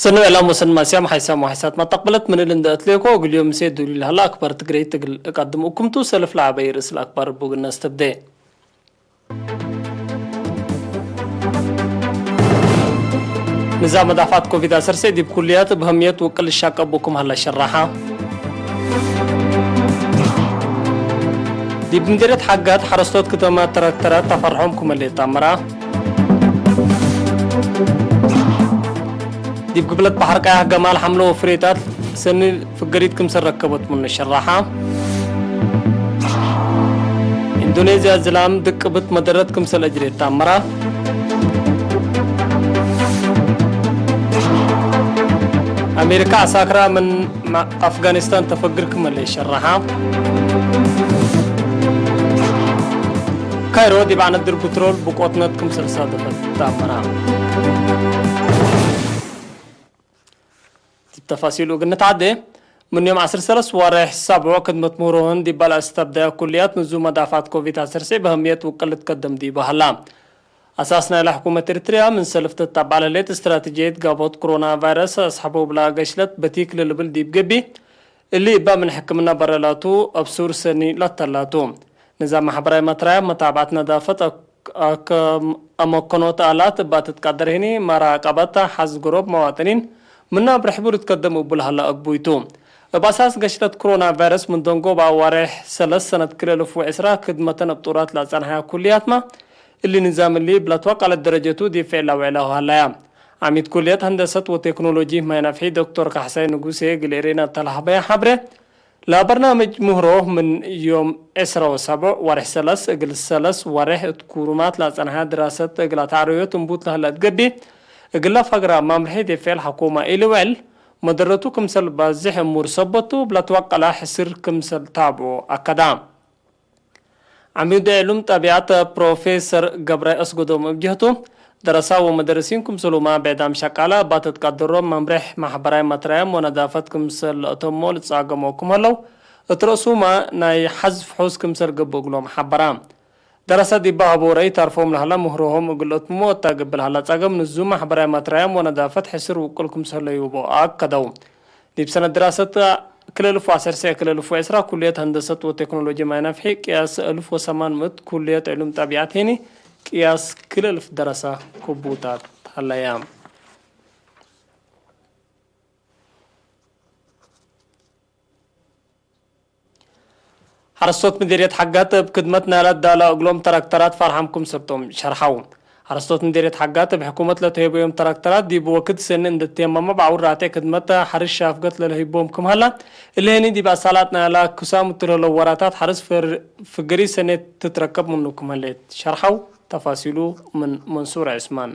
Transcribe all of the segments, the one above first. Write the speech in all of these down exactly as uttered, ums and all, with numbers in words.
ሰኒ ዕላም ወሰኒ ማስያም ሓይሳም ወሓይሳት መተቅብለት ምን እሊ እንደ እትሌኮ፣ እግል ዮም ምሴ ዱሊ ለሀላ አክባር ትግረይት እግል እቀድም እኩምቱ። ሰልፍ ለዐበይ ርእስ ለአክባር እቡ እግል ነስተብዴ። ንዛም መዳፋት ኮቪድ ዐሰርተ ዲብ ኩልያት እብ ህምየት ውቅል ልሻቀቡ ክም ሀለ ሸራሐ። ዲብ ምዲርየት ሐጋት ሐረስቶት ክተማ ትራክተራት ተፈርሖም ክም ህሌት ተአምራ። ዲብ ግብለት በሐር ቀያሕ ገማል ሐምለ ወፍሬታት ሰኒ ፍገሪት ክምሰል ረከበት ምኑ ሸራሐ። ኢንዶኔዝያ ዝላም ድቅብት መደረት ክምሰል አጅሬት ተአምራ። አሜሪካ ዐሳክራ ምን አፍጋኒስታን ተፈግር ክመ ለሸረሐ። ካይሮ ዲብ ዐነድር ብትሮል ብቆትነት ክምሰል ሳደፈት ተአምራ። ዲብ ተፋሲሉ እግል ንትዓዴ፣ ምን ዮም ዐስር ሰለስ ወሬሕ ሰብዖ ክድመት ምህሮህን ዲብ በልዐ እስተብደያ ኩልያት ንዙ መዳፋት ኮቪድ ዐሰርተ በህምየት ውቅል ልትከደም ዲቡ ሀላ። አሳስ ናይለ ሕኩመት ኤሪትርያ ምን ሰልፍ ትትአባዕ ለህሌት እስትራተጅየት ጋብኦት ክሮና ቫይረስ አስሐቦ እብላ ገሽለት በቲክ ለልብል ዲብ ገብእ፣ እሊ እባ ምን ሕክምና በረ ላቱ አብሱር ሰኒ ላተላቱ። ንዛም ማሕበራዊ መትራያ መታብዐት ነዳፈት አክ-፣ አክ-፣ አመከኖት አላት እባ ትትቀደር ህኒ መራቀበት ሐዝ ግሮብ መዋጥኒን ምነ እብ ርሕቡ ልትከደም እቡ ለሀላ አግቡይ ቱ። እብ አሳስ ገሽለት ክሮና ቫይረስ ምን ደንጎብ አዋሬሕ ሰለስ ሰነት ክልኤ እልፍ ወዕስራ ክድመተን እብ ጡራት ለአጸንሐያ ኩልያትመ፣ እሊ ንዛም እሊ እብ ለትወቀለት ደረጀቱ ዲብ ፍዕል ለአውዕላሁ ሀለያ። ዐሚድ ኩልየት ሀንደሰት ወቴክኖሎጂ ማይ ነፍሒ ዶክቶር ካሕሳይ ንጉሴ እግል ኤሬና እተ ለሀበያ ሐብሬ፣ ለበርናምጅ ምህሮ ምን ዮም ዕስራ ወሰብዕ ወሬሕ ሰለስ እግል ሰለስ ወሬሕ እት ኩሩማት ለአጸንሐ ድራሰት እግል አትዐረዮት እንቡት ለህለ እት ገብእ፣ እግለ ፈግራ መምርሒ ዲብ ፍዕል ሐኩመ ኢልውዕል፣ መደረቱ ክምሰል ባዝሕ እሙር ሰበት ቱ እብ ለትወቀለ ሕስር ክምሰል ታብዖ አከዳ። ዐሚድ ዕሉም ጠቢዐት ፕሮፌሰር ገብረ አስገዶም እብ ጀህቱ፣ ደረሳ ወመደርሲን ክምሰሉመ ብዕዳም ሸቃለ እባ ትትቀደሮም መምሬሕ ማሕበራይ መትረያም ወነዳፈት ክምሰል ለአተሞ ልትጻገሞ ክም ሀለው፣ እት ረእሱመ ናይ ሐዝ ፍሑስ ክምሰል ገብእ እግሎም ሐበረ። ደረሳ ዲበ ሀቦ ረአይ ተርፎም ለሀላ ምህሮሆም እግል አትምሞ እተ እግል ሀላ ጸገም ንዙም ማሕበራይ መትረያም ወነዳፈት ሕስር ውቁል ክምሰል ለዩቦ አከደው። ዲብ ሰነት ድራሰት ክልኤ እልፍ ወዐሰርተ ክልኤ እልፍ ወዕስራ ኩልየት ሀንደሰት ወቴክኖሎጂ ማይ ነፍሒ ቅያስ እልፍ ወሰማን ምእት፣ ኩልየት ዕሉም ጠቢዐት ሄኒ ቅያስ ክልኤ እልፍ ደረሳ ክቡታት ሀለያ። ሐረስቶት ምዴርየት ሐጋት እብ ክድመት ናይለ ዳለ እግሎም ተራክተራት ፈርሐም ክም ሰብቶም ሸርሐው። ሐረስቶት ምዴርየት ሐጋት እብ ሕኩመት ለተሄበዮም ተራክተራት ዲብ ወክድ ሰኒ እንዴ ትየመመ በዐውር ራቴዕ ክድመት ሐርስ ሻፍገት ለልህይቦም ክም ሀላ፣ እሊ ህኒ ዲብ አሳላጥ ናይለ ክሳም እቱ ለህለው ወራታት ሐርስ ፍር-፣ ፍግሪ ሰኔት ትትረከብ ምኑ ክም ህሌት ሸርሐው። ተፋሲሉ ምን መንሱር ዑስማን።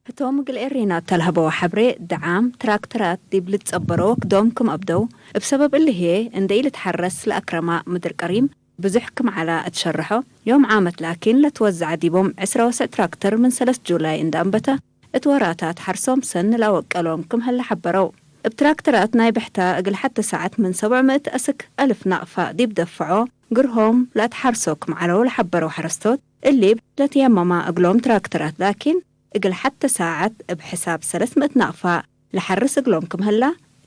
ህቶም እግል ኤሬና እተ ለሀበወ ሐብሬ፣ ደዓም ትራክተራት ዲብ ልትጸበሮ ወክዶም ክም አብደው፣ እብ ሰበብ እሊ ህዬ እንዴ ኢልትሐረስ ለአክረማ ምድር ቀሪም ብዙሕ ክም ዐላ እት ሸርሖ፣ ዮም ዓመት ላኪን ለትወዘዐ ዲቦም ዕስራ ወሰዕ ትራክተር ምን ሰለስ ጁላይ እንዴ አንበተ፣ እት ወራታት ሐርሶም ሰኒ ለአወቀሎም ክም ህለ ሐበረው። እብ ትራክተራት ናይ ብሕታ እግል ሐቴ ሳዐት ምን ሰብዕ ምእት አስክ አልፍ ናቅፋ ዲብ ደፍዖ ግርሆም ለአትሐርሶ ክም ዐለው ለሐበረው ሐረስቶት፣ እሊብ ለትየመማ እግሎም ትራክተራት ላኪን፣ እግል ሐቴ ሳዐት እብ ሕሳብ ሰለስ ምእት ናቅፋ ለሐርስ እግሎም ክም ህላ፣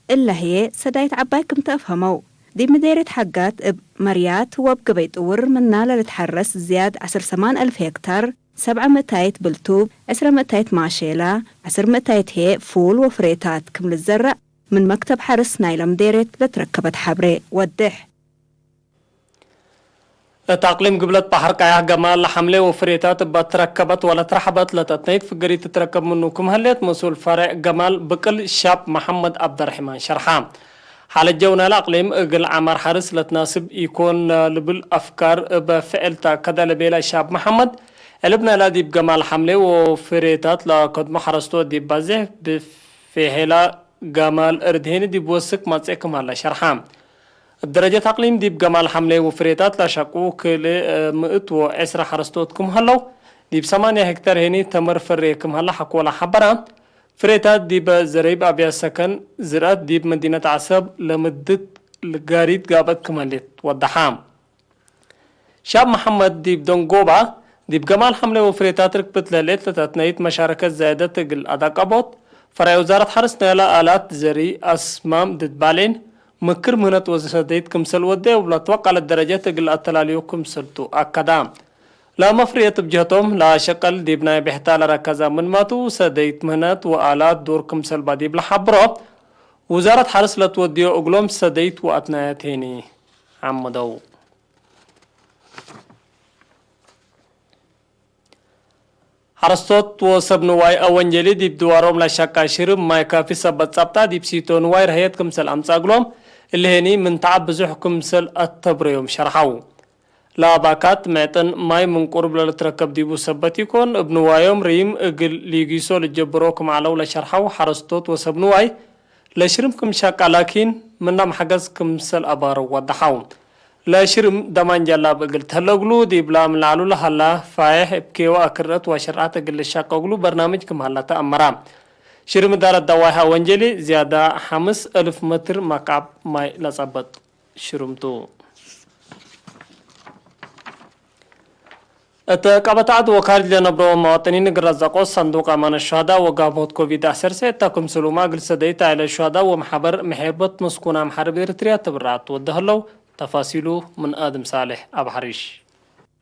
እለ ህዬ ሰዳይት ዐባይ ክም ተአፍሀመው። ዲብ ምዴርየት ሐጋት እብ መርያት ወእብ ገበይ ጥውር ምና ለልትሐረስ ዝያድ ዐስር ሰማን አልፍ ሄክታር፣ ሰብዐ ምእታይት ብልቱብ፣ ዕስረ ምእታይት ማሼላ፣ ዐስር ምእታይት ህዬ ፉል ወፍሬታት ክም ልዘረእ፣ ምን መክተብ ሐርስ ናይለ ምዴርየት ለትረከበት ሐብሬ ወድሕ። እት አቅሊም ግብለት በሐር ቀያሕ ገማል ለሐምሌ ወፍሬታት እባ ትረከበት ወለትረሐበት ለተትነይት ፍገሪት ትትረከብ ምኑ ክም ህሌት መስኡል ፈሬዕ ገማል ብቅል ሻብ መሐመድ ዐብደርሕማን ሸርሐ። ሐለጀው ናይለ አቅሊም እግል ዐማር ሐርስ ለትናስብ ኢኮን ለልብል አፍካር እበ ፍዕል ተአከደ ለቤለ ሻብ መሐመድ፣ ዕልብ ናይለ ዲብ ገማል ሐምሌ ወፍሬታት ለከድሞ ሐረስቶት ዲብ ባዜሕ ብፌሔላ ገማል እርድ ሄኒ ዲብ ወስክ ማጽእ ክም ሀለ ሸርሐ። እብ ደረጀት አቅሊም ዲብ ገማል ሐምሌ ወፍሬታት ለሸቁ ክልኤ ምእት ወዕስራ ሐረስቶት ክም ሀለው፣ ዲብ ሰማንያ ሄክታር ሄኒ ተመር ፍሬ ክም ሀለ ሐቆለ ሐበረ። ፍሬታት ዲበ ዘረይብ አብያት ሰከን ዝርአት ዲብ መዲነት ዐሰብ ለምድት ጋሪት ጋብአት ክም ህሌት ወደሐ። ሻብ መሐመድ ዲብ ደንጎባ፣ ዲብ ገማል ሐምሌ ወፍሬታት ርክብት ለህሌት ለተትነይት መሻረከት ዛየደት እግል አዳቀቦት፣ ፈርዐ ውዛረት ሐርስ ናይለ አላት ዘሪ አስማም ድድ ባሌን፣ ምክር ምህነት ወሰደይት ክምሰል ወዴ፣ እብ ለትወቀለት ደረጀት እግል አተላልዮ ክምሰልቱ አከዳ። ለመፍርየት እብ ጀህቶም፣ ለአሸቀል ዲብ ናይ ብሕታ ለረከዘ ምንማቱ፣ ሰደይት ምህነት ወአላት ዶር ክምሰልባ ዲብ ለሐብሮ፣ ውዛረት ሐርስ ለትወድዮ እግሎም ሰደይት ወአትናያት ሄኒ ዐምደው። ሐረስቶት ወሰብ ንዋይ አወንጀሊ ዲብ ድዋሮም ለሸቃ ሽርብ ማይ ካፊ ሰበት ጸብጣ ዲብ ሲቶ ንዋይ ረህየት ክምሰል አምጽአ እግሎም፣ እሊ ሄኒ ምን ተዐብ ብዙሕ ክምሰል አተብረዮም ሸርሐው። ለአባካት፣ ምዕጥን ማይ ምን ቁርብ ለልትረከብ ዲቡ ሰበት ኢኮን፣ እብ ንዋዮም ርይም እግል ሊጊሶ ልጀብሮ ክም ዐለው ለሸርሐው ሐረስቶት ወሰብ ንዋይ፣ ለሽርም ክም ሸቃ ላኪን፣ ምናም ሐገዝ ክምሰል አባረው ወደሐው። ለሽርም ደማን ጀላብ እግል ተህለ እግሉ፣ ዲብላ ምን ለዐሉ ለሀላ ፋይሕ እብ ኬወ አክርአት ወአሸርዓት እግል ልሸቀ እግሉ በርናምጅ ክም ሀላ ተአመራ። ሽርም እዳረት ደዋይሕ አወንጀሊ ዝያዳ ሐምስ እልፍ መትር መክዐብ ማይ ለጸበጥ ሽርምቱ። እተ ቀበት ዐድ ወካርጅ ለነብሮ መዋጥኒን እግል ረዘቆ ሰንዱቅ አማን ሹሀዳ ወጋብሆት ኮቪድ ዐሰርተ ሰተ ክምስሉመ እግል ሰደይት ዐይለ ሹሀዳ ወመሐበር መሔርቦት ምስኩን አምሐርብ ኤረትርያ ትብርዓት ወደ ህለው። ተፋሲሉ ምን አድም ሳልሕ አብ ሐሪሽ።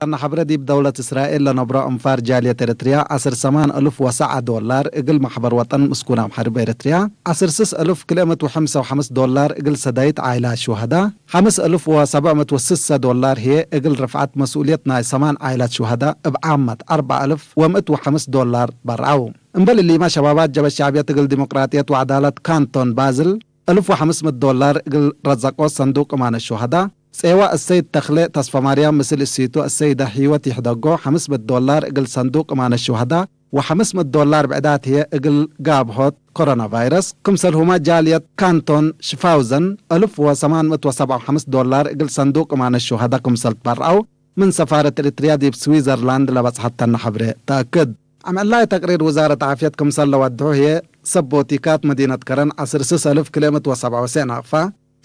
ቀነ ሐብረ ዲብ ደውለት እስራኤል ለነብሮ አንፋር ጃልየት ኤረትርያ ዐስር ሰማን እልፍ ወሰዓ ዶላር እግል መሕበር ወጠን ምስኩን አምሐርብ ኤረትርያ፣ ዐስር ስስ እልፍ ክልኤ ምእት ወሐምሳ ወሐምስ ዶላር እግል ሰዳይት ዓይላት ሹሀዳ፣ ሐምስ እልፍ ወሰብዕ ምእት ወስሰ ዶላር ህዬ እግል ርፍዐት መስኡልየት ናይ ሰማን ዓይላት ሹሀዳ እብ ዓመት አርበዕ እልፍ ወምእት ወሐምስ ዶላር በርዐው። እምበል እሊመ ሸባባት ጀበ ሸዕብየት እግል ዲሞቅራጥየት ወዐዳለት ካንቶን ባዝል እልፍ ወሐምስ ምእት ዶላር እግል ረዘቆ ሰንዱቅ እማነ ሹሀዳ፣ ጼዋ እሰይድ ተክሌ ተስፈማርያም ምስል እሲቱ እሰይደ ህይወት ይሕደጎ ሐምስ ምእት ዶላር እግል ሰንዱቅ እማነ ሹሀዳ ወሐምስ ምእት ዶላር ብዕዳት ህዬ እግል ጋብሆት ኮሮና ቫይረስ፣ ክምሰልሁመ ጃልየት ካንቶን ሽፋውዘን እልፍ ወሰማን ምእት ወሰብዓ ወሐምስ ዶላር እግል ሰንዱቅ እማነ ሹሀዳ ክምሰል ትበርዐው ምን ሰፋረት ኤሪትርያ ዲብ ስዊዘርላንድ ለበጽሐት ተነ ሐብሬ ተአክድ። አምዕላይ ተቅሪር ውዛረት ዓፍየት ክምሰል ለወድሑ ህዬ፣ ሰብ ቦቲካት መዲነት ከረን ዐስር ስስ እልፍ ክልኤ ምእት ወሰብዓ ወሰዕ ናቅፋ፣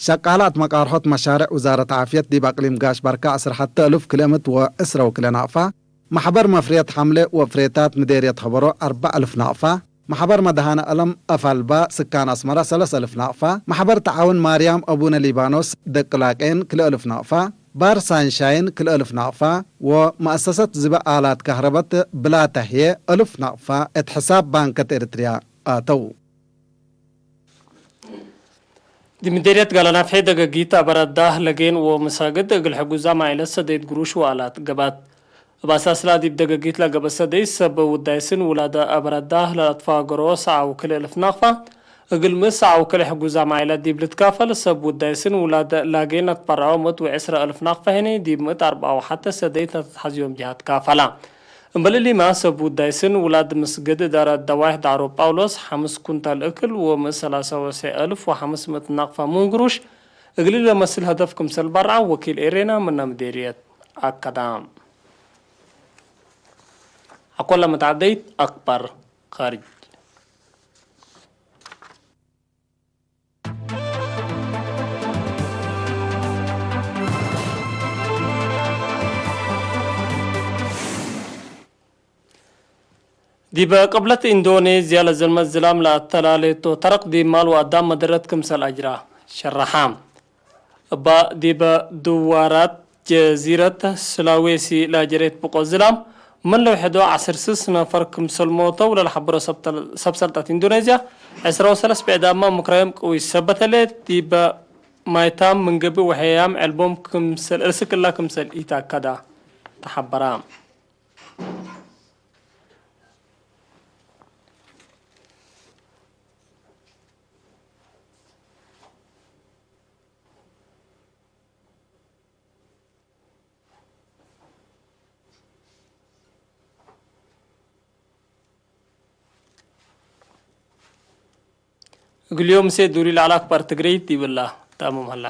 ሸቃላት መቃርሖት መሻርዕ ውዛረት ዓፍየት ዲብ አቅሊም ጋሽ ባርካ ዐስር ሐተ እልፍ ክልኤ ምእት ወዕስረ ወክልኤ ናቅፋ፣ መሕበር መፍርየት ሐምሌ ወፍሬታት ምዴርየት ሀበሮ አርበዕ እልፍ ናቅፋ፣ መሕበር መድሃነ አለም አፋልባ ስካን አስመረ ሰለስ እልፍ ናቅፋ፣ መሕበር ተዓውን ማርያም አቡነ ሊባኖስ ደቅላቄን ክልኤ እልፍ ናቅፋ፣ ባር ሳንሻይን ክልኤ እልፍ ናቅፋ ወመአሰሰት ዝበ አላት ካህረበት ብላተ ህዬ እልፍ ናቅፋ እት ሕሳብ ባንከት ኤሪትርያ አተው። ዲብ ምዴርየት ጋላ ናፍሔ ደገጊት አበረዳህ ለጌን ወመሳግድ እግል ሕጉዛም ዓኢለት ሰደይት ግሩሽ ወአላት ገብአት። እብ አሳስላ ዲብ ደገጊት ለገብአ ሰደይት ሰብ ውዳይ ስን ውላደ አበረዳህ ለለትፋገሮ ሰዓ ወክልኤ እልፍ ናቅፋ፣ እግል ምእት ሰዓ ወክልኤ ሕጉዛም ዓኢለት ዲብ ልትካፈል፣ ሰብ ውዳይ ስን ውላድ ላጌን ለትበረዐው ምእት ወዕስረ እልፍ ናቅፋ ህኒ፣ ዲብ ምእት አርበዓ ወሐተ ሰደይት ለተትሐዝዮም ጀሃ ትካፈላ። እምበል እሊመ፣ ሰብ ውዳይ ስን ውላድ ምስግድ እዳረት ደዋይሕ ዳዕሮ ጳውሎስ፣ ሐምስ ኩንታል እክል ወምእት ሰላሳ ወሰዕ እልፍ ወሐምስ ምእት ናቅፋ ምን ግሩሽ፣ እግል ለመስል ሀደፍ ክምሰል በርዐ ወኪል ኤሬና ምነ ምዴርየት አከዳ። አኮለ መትዐደይት አክባር ካርጅ። ዲበ ቅብለት ኢንዶኔዝያ ለዘልመት ዝላም ለአተላሌቶ ተረቅ ዲብ ማል ወአዳም መደረት ክምሰል አጅራ ሸረሐ። እባ ዲበ ድዋራት ጀዚረት ስላዌሲ ለጀሬት ብቆ ዝላም፣ ምን ለውሕዶ ዐስር ስስ ነፈር ክምሰል ሞተው ለልሐብሮ ሰብ ሰልጠት ኢንዶኔዝያ፣ ዕስራ ወሰለስ ብዕዳማ ምክራዮም ቅዊት ሰበት ህሌት፣ ዲበ ማይታም ምን ገብእ ወሐያም ዕልቦም ክምሰል እርስክ እላ ክምሰል ኢተአከዳ ተሐበራ። እግልዮም ምሴ ዱሪ ለዐለ አክባር ትግረይት ዲብላ ተአምም ሀላ።